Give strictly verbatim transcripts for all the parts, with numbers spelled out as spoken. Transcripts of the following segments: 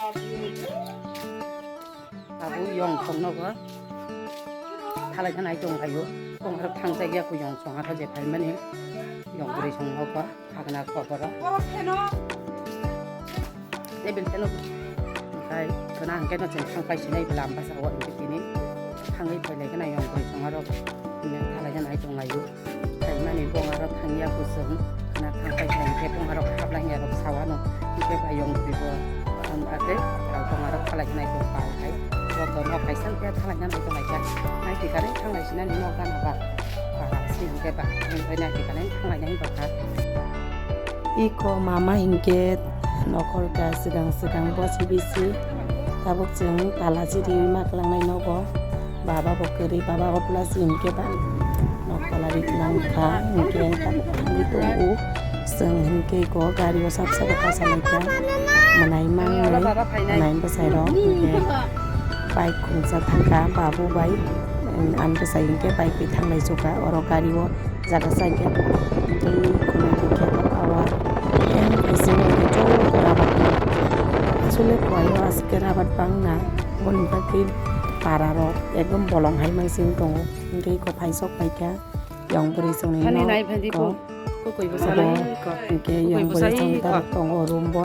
Abo yong song nogo thalai thanai tong laio. Tong aro thang jak ya ko yong song aro je phaimani yong bwrwi song nogo. Hagna kokoro. Table fano. Kai kana hangke no cheng thang pai sinai bwlam basa o hingke tini. Thangwi phailai kana yong bwrwi song aro. Thalai thanai tong laio. Kaimani bong aro thangya kusung, khna thangpai thangkhe bong aro hablangya rok sawano, hingkhe bai yong twibo ang ate, bong aro khalai nai tong pal khai, joto no kaisa hingkhe thalai nai tong laikha, nai tikani thanglai sinani nok gana ba, para si hingkhe ba, hingkhe nai tikani thanglai nai bwkha. Iko mama hingkhe nokhor ka swkang swkang bosi bisi, tabuk chwng tala chiri ma kwlangnai nogo. Baba bo kwrwi, baba bo plus hinkhe ba nok tola ri kwlang kha, hinkhe tabuk thangwi tongo. Chwng hinkhe iko gari o sap sap kasa laikha, mwnai mangnai, mwnai bwsai rok hinkhe bike khungsa thangkha, babu bai, ani bwsai hinkhe bike bai thanglai chukha, oro gari o jaga side o tei khwnai hinkhe power, yang bisingo hinkhe chwng rabar asole kwlai o aswk khe rabar bangna. Boni bagwi para rok ekdom bolong hai mansing tongo. Hingke iko phai sok pai kha, yang bwrwi chwngni Hani nok nai phaidi ko, ko, ko koi bwsa abo nai ko. Hingke ko koi yang bwsa bwrwi chwng i ko. Dara tongo room bo,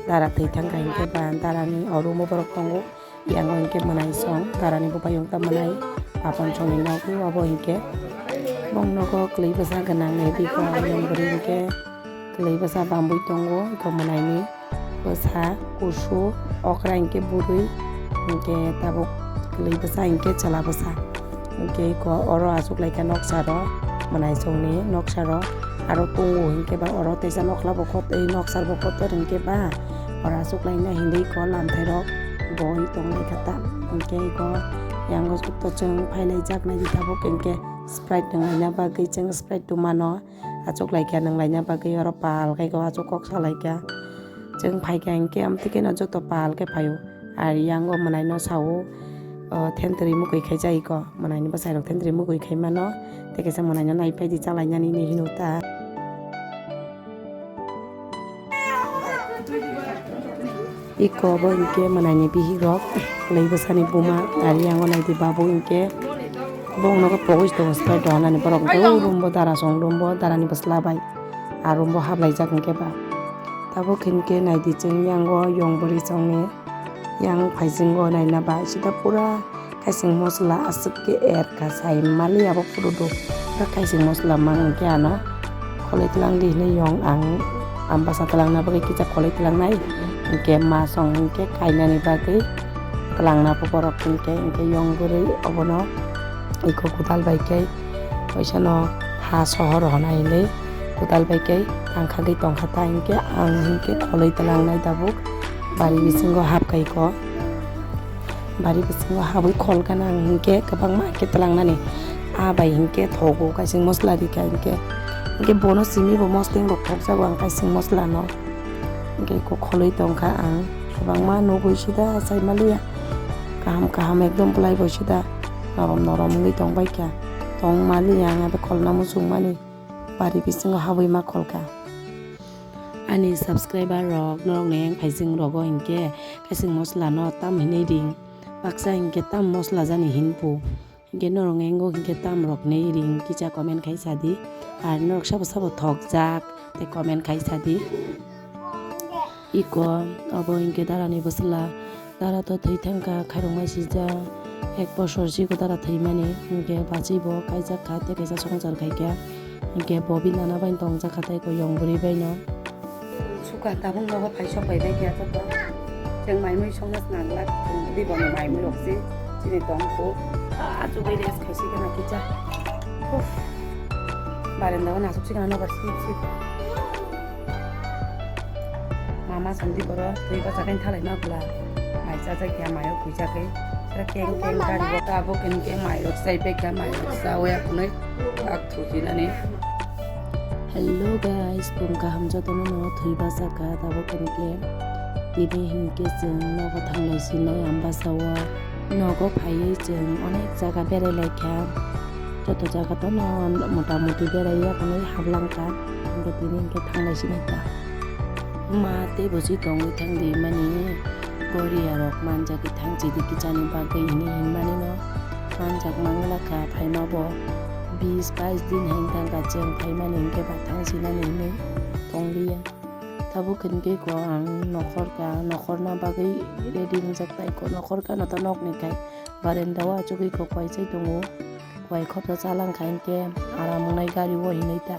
dara thwi thang kha hingke ba dara ni o room o borok tongo. Yang o hingke mwnai song, dara ni buphai yung ta mwnai, apon song ni nok abo hingke bong nogo kwlwi bwsa gwnang ready ko, yang bwrwi hingke. Kwlwi bwsa bambwi tongo, iko mwnaini bwsa kusu, okra hinkhe bwrwi, hinkhe tabuk kwlwi bwsa hinkhe chwla bwsa. Hinkhe iko oro achuk laikha noksaro, mwnaisongni noksaro, aro tongo hinkhe ba oro teisa nokhla bo kot-, ei noksar bo kotor hinkhe ba oro achuk laina hinwi iko lamthairok boi tonglaikha ta. Hinkhe iko yango jotto chwng phailaijaknai tabuk hinkhe Sprite nunglaina bagwi chwng Sprite tongmano. Achuk laikha nung laina bagwi oro pal khai ko achuk kok sa laikha. Chwng phaikha hinkhe amtwi kheno joto pal khe phaio. Ar yang o mwnaino sao, o, thentwrwi mukwi khai jai ko. Mwnaini bwsai rok thentwrwi mukwi khai mano. Tei kaisa mwnaino nai phaidi cha lainani hinwi hino ta. Iko bo hinkhe mwnaini bihik rok, kwlwi bwsani buma, ari yango naidi babu hinkhe bongno khe pogwi tongo Sprite dohornani borok hinkhe o room bo dara song room bo darani bwsla bai a room bo hablaijak hinkhe ba. Tabuk hinkhe naidi chwng yango yong bwrwi songni yang phaisingo naina ba sida pura. Kaising mosla aswk khe er kha sai mali abo phurudu. Oro kaising mosla mang hwnkhe ano kholoi twlang di hinwi yong ang, ang bwsa twlangna bagwi kisa kholoi twlangnai. Hinkhe ma song hinkhe kainani bagwi twlangna borok hinkhe, hinkhe yong bwrwi obono iko kwtal bai khe. Waisano ha sohor hona hinwi kwtal bai khe tangkhagwi tongkha ta hinkhe ang hinkhe kholoi twlangnai tabuk bari bisingo hapkha iko. Bari bisingo habwi khol gana ang hinkhe kwbangma khe twlangnani. Ah bai hinkhe thogo kaising mosla rikha hinkhe. Hinkhe bono simi bo mosla rok thokjago ang kaising mosla no. Hinkhe iko kholoi tongkha ang kwbangma nugwi sida saimaliya. Kaham kaham ekdom bwlai bo sida norom norom wngwi tongbaikha. Tongmaliya ang abo kholna muchungmani. Bari bisingo habwi ma kholkha. Ani subscriber rok norok ni yang phaising rogo hinkhe kaising mosla no tam hinwi ring. Baksa hinkhe tam mosla jani hinpu. Hinkhe norok engo hinkhe tam rok nei ring kisa comment khai sadi. Ar norok sabo sabo thokjak tei comment khai sadi. Iko obo hinkhe darani bwsla, dara to thwi thangkha khairokma sijak, ek bosor si iko dara thwimani hinkhe bachwi bo kaijak kha tei kaisa swngchar khaikha hinkhe bo bini nana bai tongjak kha tei iko yong bwrwi baino. Suka tabuk nogo phai sok bai bai khe joto. Chwng mai mui songna swnam glak, chwng boni mai mui rok se chini tong kho. Ah, chubai rest khaisi gana kicha. Uff. Barenda o nasuk si gana nobar sip sip. Mama songdi boro twi bachakani thalai ma bwla. Mai chajak ya mayo khuijakwi. Sira keng keng gari bo tabuk keng keng mai rok chai bai kha mai rok chawi akhunui. Ak thusinani. Hello guys, tong kaham jotono no thwi basa kha tabuk hinkhe tini hinkhe chwng nogo thanglai sinai Ambasa o. Nogo phaiwi chwng onek jaga berai lai kha, joto jaga tono mota moti berai ya hwnwi hablang kha, hinkhe tini hinkhe thanglai sinai kha. Ma tei bo si tongwi thangdi mani Korea rok manjagwi thangchidi kichani bagwi hinwi hinmani no manjak mangla kha, phaima bo bis bais din hai thangkha chwng phaimani hinkhe ba thangsinani hinwi tongliya. Tabuk hinkhe ko ang nokhor ka, nokhorna bagwi ready wngjak tai ko, nokhor ka no ta nokni khai barenda o achugwi ko kwai chai tongo, kwai khopsa chalang kha hinkhe aram wngnai gari o hinwi ta.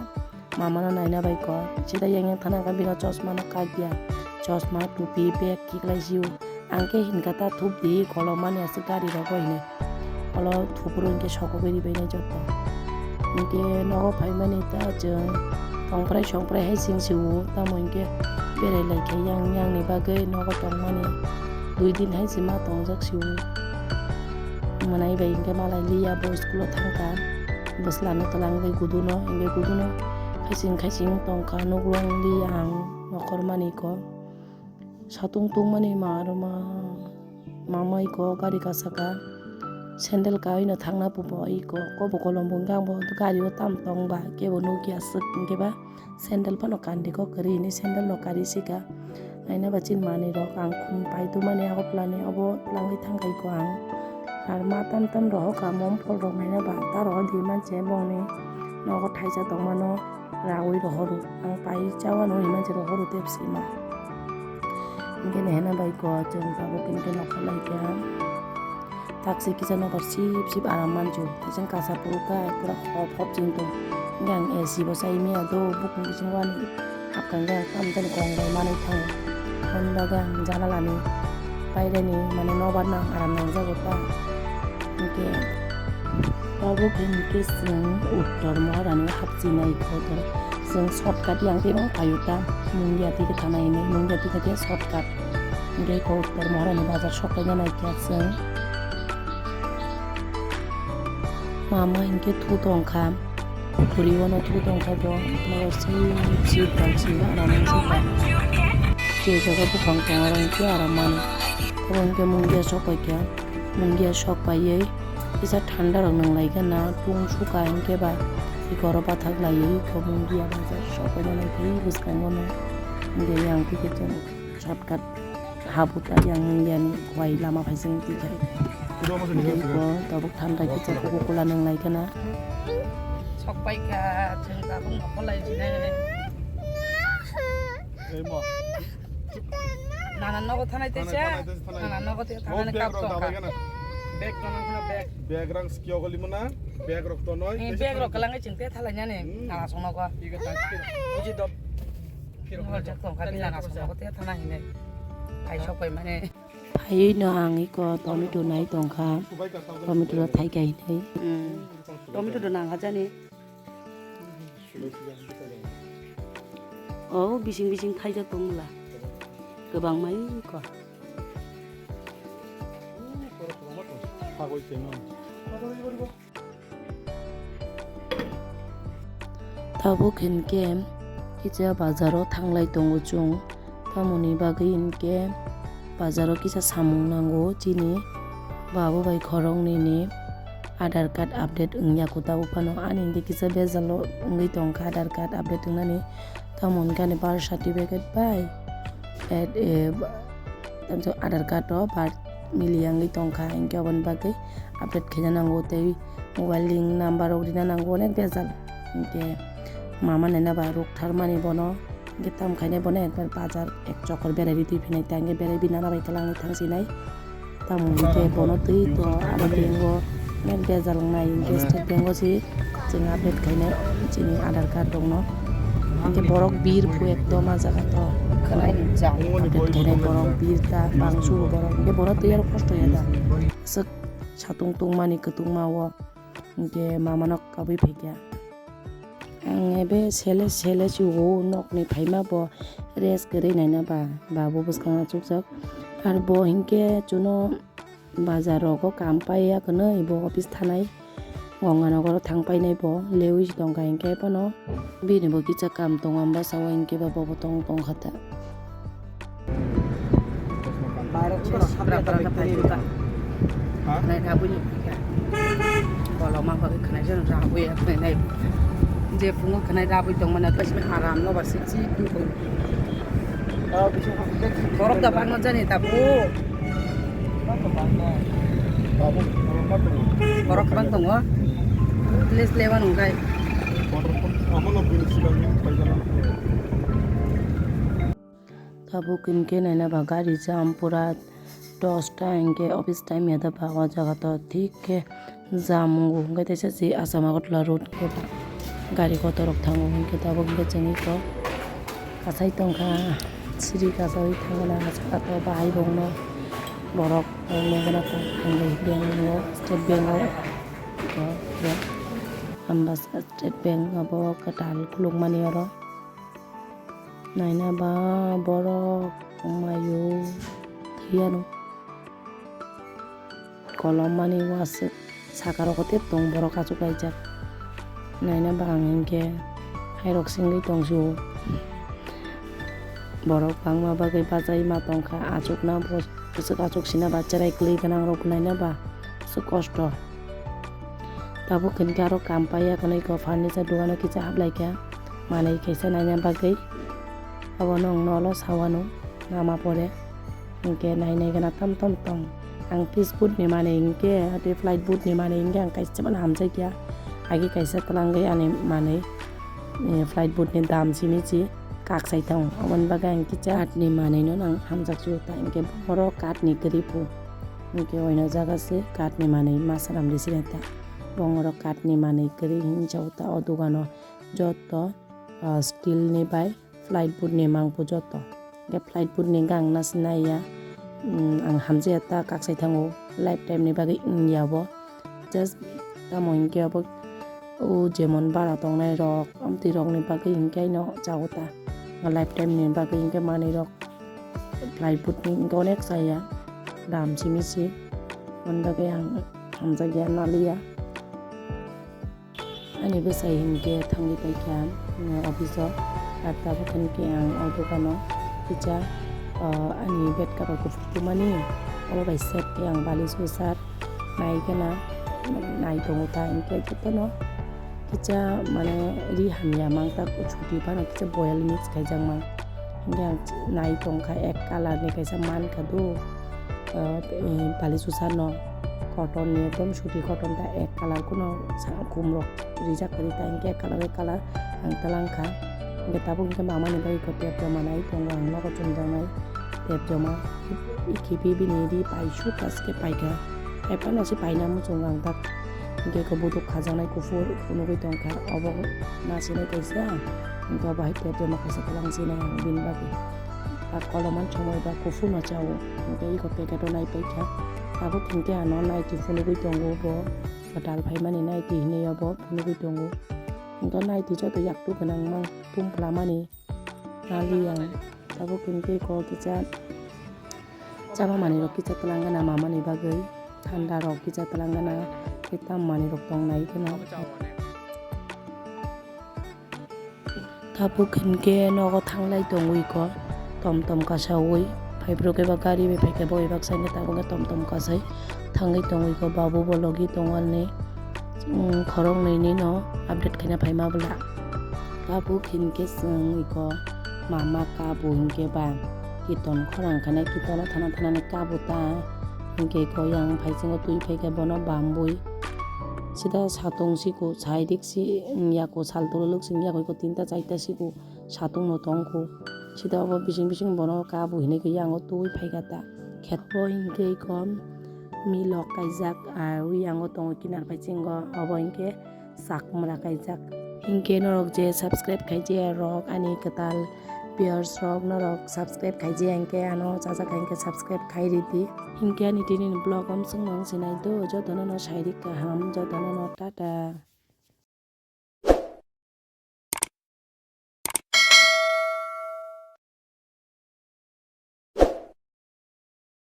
Mama no naina bai kok. Sida yang yang thana kha bini chosma no kak ya. Chosma, tupi, bag khiklai sio. Ang khe hinkha ta thup di kolom mani aswk gari rogo hinwi. Olo thupuru hinkhe sokogwi ribai nai joto. Hinkhe nogo phaimani ta chwng tongphrai songphrai hai chwng sio. Tamo hinkhe berai lai khe yang yang ni bagwi nogo tongmani dui din hai se ma tongjak sio. Mwnai bai hinkhe malai liya bo school o thangkha. Bwsla no twlang bai guduno, hinkhe guduno khaiching khaiching tongkha, nuklong li ang nokhor mani ko. Satung tungmani ma aro ma, ma mai ko gari kasaka. Sandal kaui no thangna pupo iko, kobo kolom bo wngkha, ang bo gari o tam tong ba, kebo nukya swk hinkhe ba sandal phano kandi ko kwrwi hinwi sandal no kari sika. Naina ba chini manwi rok ang khum pai tumani agoplani obo twlangwi thangkha iko ang. Ar ma tam tam rohor kha, mom phol rok naina ba ta rohor di manse bongni nogo thaisa tongmano raui rohoro. Ang pai chawano hinwi manse rohoro tepsima. Hinkhe nehena bai ko chwng tabuk hinkhe nokha lai kha. Taksi kisa nokbar sip sip aram manju. Tei chwng kasa phuru kha pura hop hop chwng tong. Hinkhe ang A C bo chai maya do bukung bising wani. Hapkha hinkhe ang tamjani kong bai manwi thango. Hwnba khe ang janalani pairani mane nobar nang aram nangjago ta. Hinkhe tabuk hinkhe chwng uttor Mohorani hapchinai kotor. Chwng shortcut yang tei bo paio ta. Mungia tei khe thanai hinwi, Mungia tei khe shortcut. Hinkhe ko uttor Mohorani bazar sok paina nai khe chwng. Mama hinkhe thu tongkha. Khuri wano thu tongkha bo, nogo sip sip bai sip aram wngkha. Je jaga buphang tong aro hinkhe aram mano. Abo hinkhe Mungia sok paikha, Mungia sok paiwi kisa thanda rok nwnglai gana tung suka hinkhe ba iko oro bathak laiwi iko Mungia bazar sok paina nai khe bwskango no. Hinkhe yang tei khe chwng shortcut. Habuta yang yang kwai lama phaising tikhai. Ko tabuk thandai kisa Coca-Cola nwnglai kana. Sok paikha, chwng tabuk nokol lai jinai. Nana nogo thanai tesa. Nana nogo te thanai kap tongkha. Bag rang sikyo goli mana? Bag rok tonoi. Bag rok kalangai chwng te thalai nani. Nana song nogo. Uji dop. Nol jak tongkha, bila nana song nogo te thana hinai. Ai sok pai mane. Phaiwi no ang iko tomato nai tongkha. Tomato no thai kai hinai. Tomato do nang hajani. O bising bising thaijak tongla. Kwbang mai ko. Tabuk hinkhe kisa bazaro thanglai tongo chwng, tamoni bagwi hinkhe bazaro kisa samung nango chini babu bai khoroknwini Aadhaar card update wngya kho tabuk phano ani hinkhe kisa bejalo wngwi tongkha Aadhaar card update wngnani, tamoni hinkhe ani birth certificate bai at, eh, Tamsa Aadhaar card o birth mili wngwi tongkha, hinkhe aboni bagwi update khaina nango tei mobile link number rok rina nango, onek bejal. Hinkhe mama naina ba rwktharmani bono, hinkhe tamo khainai bono ekbar bazar ek chokor berai ri twi phinai ta, hinkhe berai bi nana bai kwlangwi thangsinai. Tamo hinkhe bono twi to aro bank o onek bejal wngnai, hinkhe State Bank o se. Chwng update khainai chini Aadhaar card rokno. Hinkhe borok bir phu ekdom ah jaga to. Khwnai jang. Update khainai borok bir ta bangsu borok. Hinkhe borok twi aro kosto ya da. Swk satung tungmani kwtungma o. Hinkhe mamano kabui phaikha. Ang ebe sele sele chugo nokni phaima bo rest kwrwi naina ba. Babu bwskango chukjak. Ar bo hinkhe chuno Bazar rogo kam paiya kwnwi bo office thanai Ganganagar o thang painai bo lewi si tongkha hinkhe phano bini bo kisa kam tongo bwsao hinkhe ba bobo tong tongkha ta. Koloma bagwi khwnai jano rabwi khwnai nai je phungo khwnai rabwi tongmani aram no ba sik sik. Borok da bangma jani tabuk. Borok bang tongo. Place lewan wngkha. Tabuk hinkhe naina ba gari jam pura dosta hinkhe office time ya da ba o jaga to thik khe jam wngo hinkhe teisa se Assam Agartala road khe ba gari kotor rok thango hinkhe tabuk hinkhe chwngwi kok kasai tongkha siri kasai thangna saka to bahai bongno borok nokna ta thangwi bank o State Bank o Ambasa State Bank abo kwtal khulukmani oro. Naina ba borok wngmaio thiyano kolom mani waswk saka rogo tei tong borok achuk laijak naina ba ang hinkhe hairok singwi tongsio borok bangma bagwi bachai ma tongkha achukna bwswk achuk sina ba cherai kwlwi gwnang rok naina ba swk kosto. Tabuk hinkhe aro kam paiya, kwnwi kok furniture dogano kisa haplaikha, manwi kaisa naina bagwi. Abono ang nolo sawano, nama pore. Hinkhe nainai gana tam tam tong. Ang fishboard ni manwi hinkhe, tei plyboard ni manwi hinkhe ang kaisa mano hamjakya. Agi kaisa twlangwi ani manwi, eh, plyboard ni dam simi si kaksai tong. Aboni bagwi ang kisa kath ni manwi no ang hamjak sio ta. Hinkhe borok kath ni kwrwi phu. Hinkhe oino jaga se kath ni manwi masa ram risi reta. Bongorok kath ni manwi kwrwi hinwi chao ta o dogano joto, ah, steel ni bai plyboard ni mangphu joto. Hinkhe plyboard ni gang nasi naiya, mm, ang hamjaya ta kaksai thango lifetime ni bagwi wngya bo. Just tamo hinkhe abo o jemon bara tongnai rok amtwi rok ni bagwi hinkhe aino chao ta. Lifetime ni bagwi hinkhe manwi rok plyboard ni hinkhe onek chaya dam simi si. Aboni bagwi ang hamjakya naliya. Ani bwsai hinkhe thangwi paikha, mm, office o. Ar tabuk hinkhe ang o dogano kisa, ah, ani bed cover kuphur tumani obo bai set khe ang balish usar nai kheno nai tongo ta hinkhe jotono kisa mane ri hamya mangta chuti phano kisa boil mix khaijak mang. Hinkhe ang nai tongkha ek colour ni kaisa mankha do, ah, balish usar no cotton ni ekdom suti cotton ta ek colour kuno sa-, khum rok rijak kwrwi ta hinkhe ek colour ek colour ang twlang kha. Hinkhe tabuk hinkhe mama ni bagwi kok tep joma nai tongo ang nogo chumjaknai tep joma. Ikhibi bini ri paisuk kaske paikha. Ephano se paina muchungo ang tak. Hinkhe kok buduk khajaknai kuphur phunugwi tongkha. Obo nasinai kaisa. Hinkhe obo hai tep joma kaisa twlang sinai ang bini bagwi. Tak koloman somoi ba kuphurno chao. Hinkhe iko packet o nai paikha. Tabuk hinkhe ano naiti phunugwi tongo bo. Kwtal phaimani naiti hinwi obo phunugwi tongo. Hinkhe naiti joto yaktu gwnang mang tum phlamani. Nali ang tabuk hinkhe iko kisa chama manwi rok kisa twlang gana mamani bagwi thanda rok kisa twlang gana khe tam manwi rok tongnai kheno. Tabuk hinkhe nogo thanglai tongwi ko tom tom kasaui phaibrok eba gari bai phaikhe bo ebak sangkhe tabuk khe tom tom kasai thangwi tongwi ko babu bo logi tongo ani. Khoroknwi nino update khaina phaima bwla. Tabuk hinkhe chwng iko mama kabu hinkhe ba kiton khorang khainai kitono thana thanani kabu ta hinkhe iko yang phaisingo twi phaikhe bono bambwi sida satung siku saidik si yaku sal tololok sing yaku iko tinta chaita siku satung no tongkhu sida obo bising bising bono kabu hinwi khe yango twi phaikha ta khetbo hinkhe iko milok kaijak, ah, wi yango tongo kinar paisingo obo hinkhe sakmra kaijak. Hinkhe norok je subscribe khaijaya rok ani kwtal viewers rok norok subscribe khaijaya hinkhe ano chajak hinkhe subscribe khai ridi. Hinkhe ani tini vlog om swngo wng sinai do jotono no sairik kaham jotono no tata.